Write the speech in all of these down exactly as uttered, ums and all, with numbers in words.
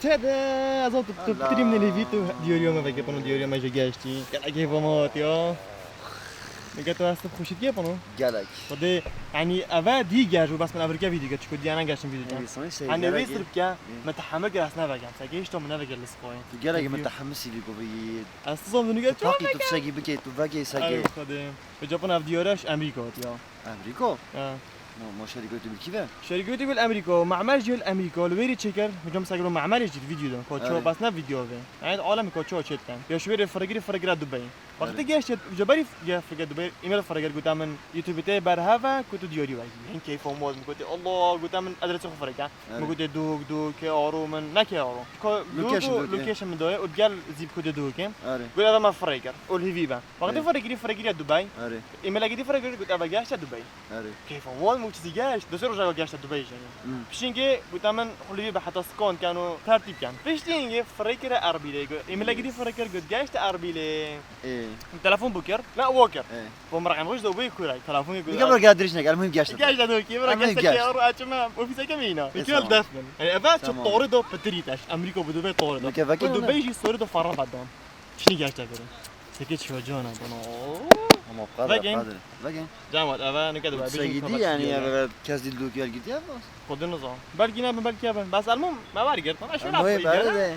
Tada! Ez tu, tu pitirî min lê vî tu diyariya me veke pano, diyariya me jî geştî. Gelek hêva me hatiya. Nike tu hestin xweşî diye pano? Gelek. Xwedê, yanî eve dî geş û bes min evirke vîdyo ke çiko diye negeştin vîdyo ke. Neyse, neyse, Hani gerek wê sir bike, Hı. min tehemil kir ez nevegem. Seke hişta min neveke li sixoyê. Tu gelek Vîdyo. min tehemil sîvî ku vî. Ez tu zon vîdyo Tu ke çawa paqî tu nekir? fişekî bikê, tu vekê sekê. Ay Xwedê. Bi cepon ev diyare ji Amerîka hatiya. Amerîka? Ha. Ma, ma şerî gotu bil kî ve? Şerî gotu bil Amerîka. Me'mer jî bil Amerîka. Li wêrî çêker. Hocam, segro me'merê jî vîdyo dön. Koço Evet. bas ne vîdyo ve. Yani alem koço çêt ken. Ya şu wêrê firgirî firgira Dubey. Wextê Evet. geşt ceberî ya firgir Dubey. E-mail firgir gote min YouTube te berheve ku tu diyarî vekî. Hin keyfo mod. Min gote Allah, gote min adresi xwe firgir. Min Evet. gote dûk, dûk, kê aro min, ne kê aro. Ko Location dûk û dûk, e. location min doye û gel zî bi gote dûk, e. Are. Gote eve me firgir. Ol hîvî be. Wextê Evet. firgirî firgir ya Dubey. Are. E-mail gidî firgir gote eve geşte Dubey. Erê. Keyfa wan û çizî geşt. Di ser roja geşte Dubey jî. Hmm. Pişingê gote min xulivî be heta skon ken û tertîb ken. Piştî hingê firê kire Erbîlê got. Êmile gidî firê kir got geşte Erbîlê. Ê. Telefon bû kir. Ne wo kir. Ê. Bo min raqem xweş de wê kuray. Telefonê got. Nika bira gel dirîş neke. El muhim geşte. Geşte do ki bira El muhim geşte geşt. ki aro açma. Ofise ke mîna. E, Nika tamam. def min. Yani eve çi Tamam. torê do pitirî taş. Amerika bu Dubey torê do. Nika veke Bu ona. Dubey jî sorê do farra badan. Çinî geşte kir. Seke çiyo cana bana. Ama qadra Vegin. qadra. Vegin. Camat eve nuke de Segîdî yani ya ve kes dil dûkiyar gidiya bas. Xwedê nizam. Belkî ne bin, belkî bin. Bes elmûm me wergirt. Ama şöyle Ama yapayım hep öyle gene. de.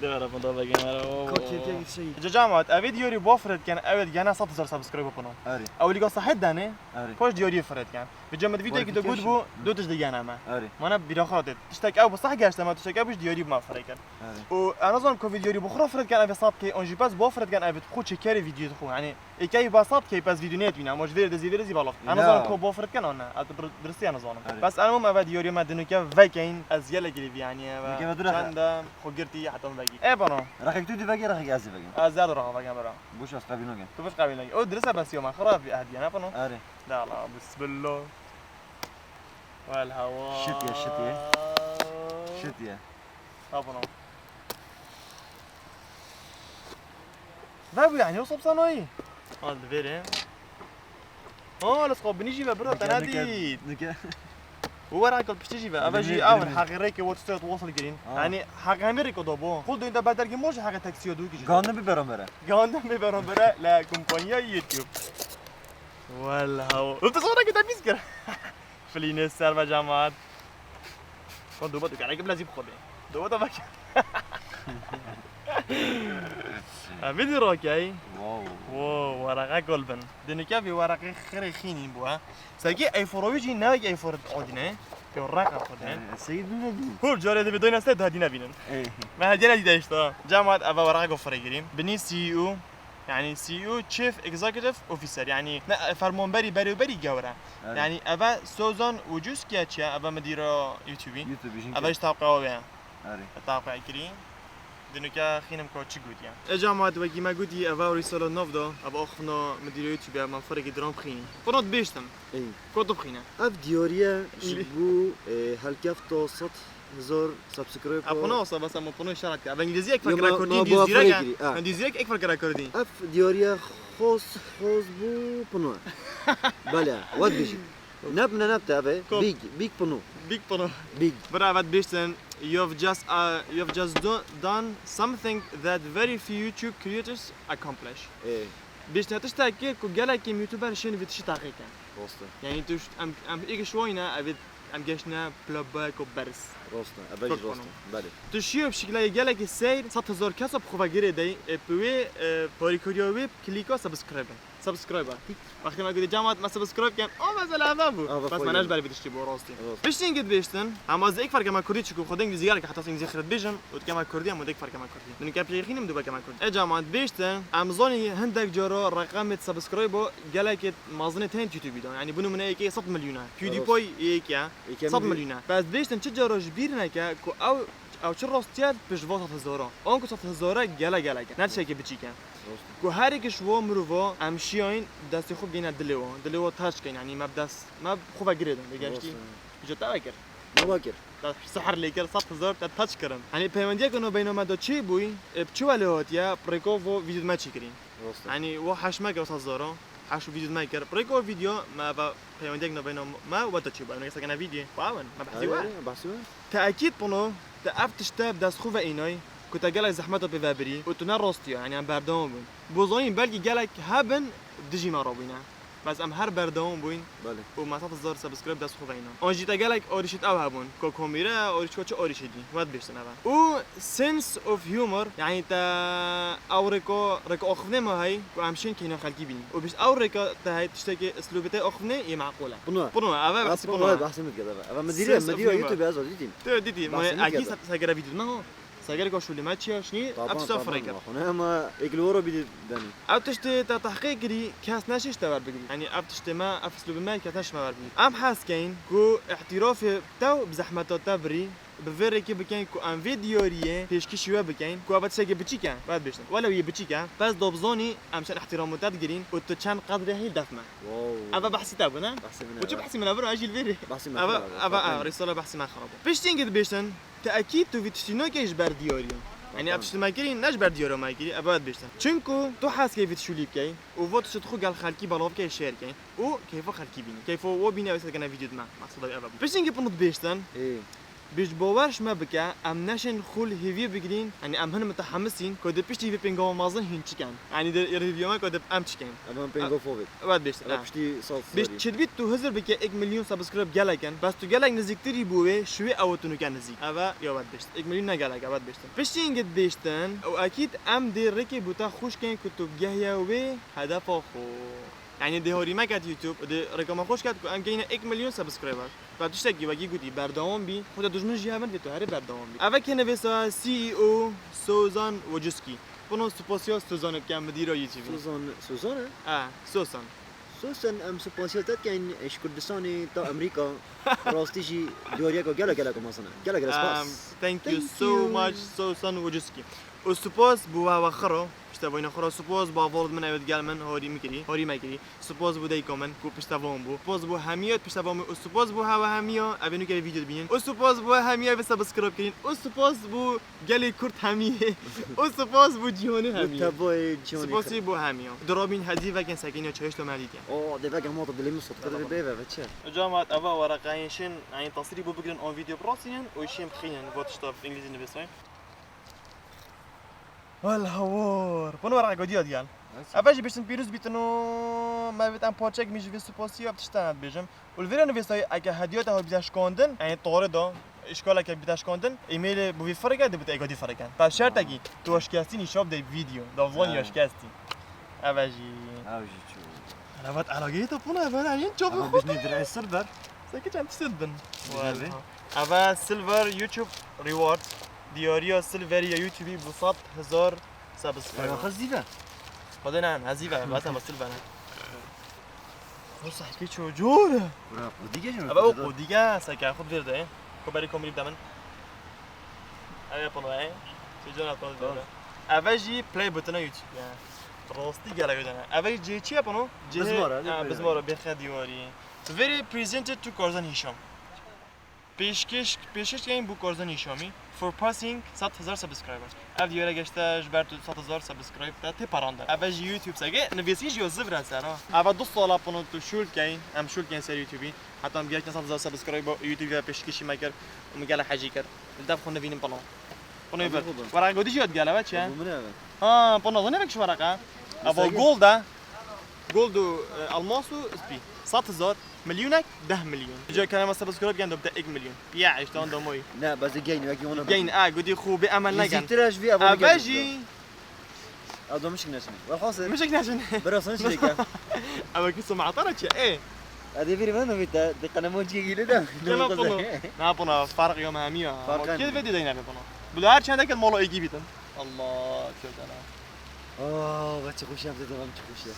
De ver bunu da vegin ver. Oo. Kot kepke git şey. Ca camat eve diyori bo fret ken, evet gene sed hezar subscribe yapın o. Arı. Ewlî go sahet dane. Arı. Poş diyori fret ken. Ve camat video ki de Verification. good bu, dört yüz de gene me. Arı. Mana bir akrat et. Tiştek ew bi sah gerçte me, tiştek ew bi diyori ma fret ken. Evet. Û ez nazanim ku vî diyarî bi xwe re firet ken, ev ê sab key, an jî bes bo firet ken, ev ê xwe çekerê vîdyoyê xwe. Yanî êkeyî ba sab key, bes vîdyo nêdîne, ama ji vê re dizî vê re zî balof. Ez Ya. nazanim ku bo firet ken an ne. Ez dir-, diristî ez nazanim. Evet. Bes ez û eve diyarî me dinûke vekeyn, ez gelekî rê vî yanî eve. Nûke ve dira. Çende xwe girtî heta min vekî. E bano. Rexek tu dî vekî, rexek ez dî vekim. Ez zer dora vegem bera. Boş ez qebîl nakim. Tu boş qebîl nakim. O dirist e bes yo me. Xirab vî ehdiye ne bano. Erê. De Allah, bismillah. Wel hewa. Şit ye, şit ye. Şit ye. Ha bano. Ve bu yani, o sopsa noyî. Al verê. Ha, les xo binî jî ve bira, Nike, te nike, nedît. nike. Bu were kal piştî jî ve. Eve jî Binî, ew binî. Heqî rêkê wo tiştê tu wasıl girîn. Ha. Yani heqî hemî rêko do bo. Xul duyunda bedelgi moj heqî taksiyo du kişi. Gandın bir beramere. Gandın bir beramere la kompanya YouTube. Walla hawo. Tu sonra ki temiz kir. Filînê ser ve camat. Kon doba tu kerek bila zî bixwe bê. Doba da bak. Ha, vîdyo rokey. Wow. Wow, waraqa gol bin. Dinike vî waraqê xirê xînî bû, ha. Seki eyforowî jî ne wek eyfor odine. Yo raqa xwe de. Yani, seyir ne dî? Hol carê de vîdyoyê neste daha dîne bînin. Ey. Me hediye dî de işte. Camat eva waraqa go fire girîm. Binî C E O. Yani C E O, Chief Executive Officer, yani ne, fermanberî berêberî gewre. Evet. Yani eve Sozan Ucuz ki çiye, eve müdîra YouTube. YouTube, jin Eve ki. işte tawqe ve. Erê. Tawqe kirî. Dinûke xînim ko çi gotiye. Eca ma wekî me gotî, eve rîsala nov da, eve axivna müdîra YouTube, eve me ferekî dram xînî. Xwena dibêjtim. Ey. Ko tu bixîne. Ev diyariye ji Îlî. bo, e, helkefta sed hezar subscribe. Ev xwena wasa bas, ama xwena işaret ke. Ev îngilîzî ek Yo, ferqe ma, kurdî, ma îngilîzî ba reke. Ferê girî, ha. Îngilîzî ek, ek ferqe kurdî. Ev diyariye xos, xos bû pino. Bele, wat bijî. Ne bine ne te ev e. Kop. Big, big pino. Big pino. Big. Bira, ev dibêjtin, you've just, uh, you've just do-, done something that very few YouTube creators accomplish. Ê. Bêjtine tiştek kir ku gelekî YouTuber şên vî tiştî teqî kin. Rost e. Yani tu ş-, em, em êk şoyne, ev ê em geştine plebeko berz. Rost e. Ev jî Kurt rost e. Konu. Belê. Tu şiyo bi şiklayê gelekî seyr, sed hezar kesa bi xwe ve girê dey, e, bi wê, e, harîkariya wê klîka subscribe. Subscribe. Tik. Wextê me gotî camat me subscribe ken, o mesela eve bû. Ava Bas xwe me ne ji gelin. ber vê tiştî bû rastî. Rost. Piştî hingê dibêjtin, em ez êk ferke me kurdî çiku xwedê îngilîzî gelek heta îngilîzî xirab bêjin, û dike me kurdî em û dek ferke me kurdî. Min ke pêxînim du beke me kurdî. E camat dibêjtin, em zanî hindek cara reqemê subscribe gelekê mazinê tên YouTube da. Yani bu numune yekê sed milyona. PewDiePie yekê. Yekê sed milyona. Bes dibêjtin çi cara ji bîr neke ku ew, ew çi rastiye pişt va sed hezara. Anku sed hezara gele gelek e. Ne tiştekê biçîk e. Rost. Ku her êk ji vo mirova em şiyayîn destê xwe bigeyne dilê wan. Dilê wan taş keyn, yanî me bi dest, me bi xwe ve girêdin, lê geştî. Rost, evet. Îca te vekir. Ne vekir? Te sihir lê kir, sed hezar te taş kirin. Yanî peywendiyeke navbeyna me de çê bûyî, e, bi çi welê hatiye, bi rêka vo vîdyo me çêkirî. Rost. Yanî vo heş me kir sed hezara, heş vîdyo me kir. Bi rêka vîdyo me ve peywendiyek navbeyna me we de çê bû. Em ê sekene vîdyo. Wa wen, me behsî Aynen, we. Aynen, behsî we. Teekîd pino, Te ev tişte bi dest xwe ve înay ku te gelek zehmeta pê ve birî û tu ne rastiya, yanî em berdewam bûn. Bo zanîn belkî gelek hebin dijî me re bûyne. Bes em her berdewam bûyn Belê. û me sed hezar subscribe dest xwe ve înan. An jî te gelek arîşît ew hebûn. Ko komîre, arîşko çi arîşî dî. We dibêjtin eve. Û sense of humor, yanî te ew rêko, rêko axivnê me hey, ku em şên keyna xelkî bînin. Û bîst ew rêka te hey tiştekê islûbê te axivnê yê meqûl e. Pino. Pino, eve behsî pino. Eve behsî min dikir eve. Eve min dîre, sense min of dîre humor. YouTube ez dîtîm. Tu dîtî, me Behsî min dikir eve. Sergere vîdyo me ho. Sergere ka şûlê me çi ya şinî, ev tişta firê kir. Xwe ne, ama êk li woro bîdî benî. Ev tiştê te tehqîq kirî, kes neşiş te wer bigirî. Yanî ev tiştê me, ev islûbê me, kes neşiş me wer bigirî. Em hez keyin ku îhtîrafê te û bi zehmeta te birî, bi vê rêkê bikeyn ku em vê diyariyê pêşkêşî we bikeyn ku ev tiştekê biçîk e, we dibêjtin. Welew yê biçîk e, bes do bizanî em çend îhtîramo te digirîn û tu çend qedrê hîl def me. Wow. Eve behsî te bû, ne? Behsî min e. Û çi behsî min e, biro, ez jî li vê rê. Behsî min e, eve, xirab e, eve, xirab e. Rîsala behsî me xirab e. Piştî hingê dibêjtin, Te ekîd tu vî tiştî nakey ji ber diyariya. Yanî ev tiştî me kirî ne ji ber diyariya me kirî, ev vet bêjtin. Çinku tu hez key vî tiştî lî bikey û vo tiştî xwe gel xelkî belav bikey, şêr key û keyfa xelkî bînî. Keyfa wo bîne ew sedkene vîdyo dime. Meqseda wî ev bû. Piştî hingê pino dibêjtin. Ê. Bi ji bawer ji me bike, em neşên xul hêviyê bigirîn, yanî em hin mitehemisîn ku di piştî vî pêngava mezin hîn çiken. Yanî di rêviya me ku di em çiken. Em pêngava vê. Vet bêjtin. Em piştî sal Bêj serî. Çi dibît tu hizir bike êk milyon subscribe gelek in. Bes tu gelek nizîktirî bû wê, şiwê ew tu nuke nizîk. Eve ya vet bêjtin. Êk milyon ne gelek e, vet bêjtin. Piştî hingê dibêjtin, û ekîd em dê rêkê bo te xweş keyn ku tu gehiye wê hedefa xwe. Yanî dê horî me ket YouTube, dê rêka me xweş ket ku em geyne êk milyon subscriber. Ve tiştekî wekî gotî berdewam bî, xwe te dijmin jî hebin dê tu herê berdewam bî. Eve kê nivêsa C E O Sozan Wojcicki. Pino spasiya Sozanê bike, midîra YouTube. Sozan, Sozan e? E, Sozan. Sosen, em spasiya te dikeyn ji Kurdistanê ta Amerîka. Rastî jî diyariyeke gelek gelek mezin e. Gelek gelek spas. Um, thank you so much, Sosen Wojcicki. Û spas bo we, we xira, piştevayîna xira, spas bo hevalê min ew digel min horî min kirî, horî me kirî. Spas bo dayika min ku piştevan bû. Spas bo hemiya piştevan bû. Û spas bo hewe hemiya, ev ê nûke vîdyo dibînin. Û spas bo we hemiya ev subscribe kirîn. Û spas bo Gelê Kurd hemiyê. Û spas bo cîhanê hemiyê. Bo tevayê cîhanê. Spasî bo hemiya. Dirabîn hezî vekin sekiniya çayişta me dîtiye. O, dê vekin hema dilê min sot kir bê ve çi? Camat, eva wereqeyên şên, yanî tasîrî bo bigirin, on vîdyo birasînin û şên bixînin, vo tişta bi îngilîzî nivîsayîn. Wel hawar. Pino wereqa godiya diyan. Eve jî bêjtin pîroz bîtin û me vêt em parçek min jî vê spasî ev tişta dibêjim. Û li vê re nivîsayî, eke hediya te hol bîte şikandin, yanî tore da, îşkaleke bîte şikandin, e-mailê bo vî firike, dê bîte êkadî firike. Bes şertekî, tu wa şikestî nîşa bide vîdyo, da van ya şikestî. Eve jî. Ev jî çû. Eve elageyê te pûna, eve ne, yên çav xwe. Eve bijnê dirê silver. Seke çend tişt bin. Eve silver YouTube reward. Diyariya silver ya YouTube'î bi sed hezar subscriber. Eve xwe zîve. Xwedê ne, ne zîve, bes eve silver ne. Xwe sehkê ço cor. Bura qodîge jî. Eve o qodîge, seke xwe vêr de. Xwe berî komrî bide min. Eve pano e. Çi cana pano vêr de. Eve jî play button YouTube ya. Rastî gelek jana. Eve jî çi ye pano? Bizmara, ha, bizmara, bêxe dîwarî. Very presented to Karzan Hîşam. Pêşkêş, pêşkêş keyin bo Karzan Hîşamî for passing sed hezar subscribers. Ev diyare geşte ji ber tu sed hezar subscribe te tê parandin. Eve jî YouTube sege nivîsî jî yo zivre ser ha. Eve du sala pino tu şûl keyin, em şûl keyin ser YouTube'î. Heta em gihiştin sed hezar subscribe, YouTube ve pêşkêşî me kir û min gelek hejî kir. Li dev xwe nivînin pino. Pino ver. Wara godî jî yad gel eve çi ye? Bu min eve. Ha, pino zanî vek ji waraqa. Eva gold e. Gold û, e, elmas û spî. Sed hezar, milyonek, deh milyon. Ca kerema subscribe gen do bide ek milyon. Ya, işte onda moy. Ne, bazı gain, belki ona. Gain, a, gudi xu bi emel negen. Zîtir ji vî eva. Eve jî. Ew do mişik neşin. Welhasil. Mişik neşin. Biraz sen çilek ya. Eve ki sumata ra çi? E. Adi biri bana mı bitti? De kanama ciye gile de. Kena pano. Na pano, fark yom hamiya. Fark. Kil ve de dayna pano. Bu her çende kel molo egi bitin. Allah kötü. Aa, bak çok hoş yaptı, devam çok hoş ya.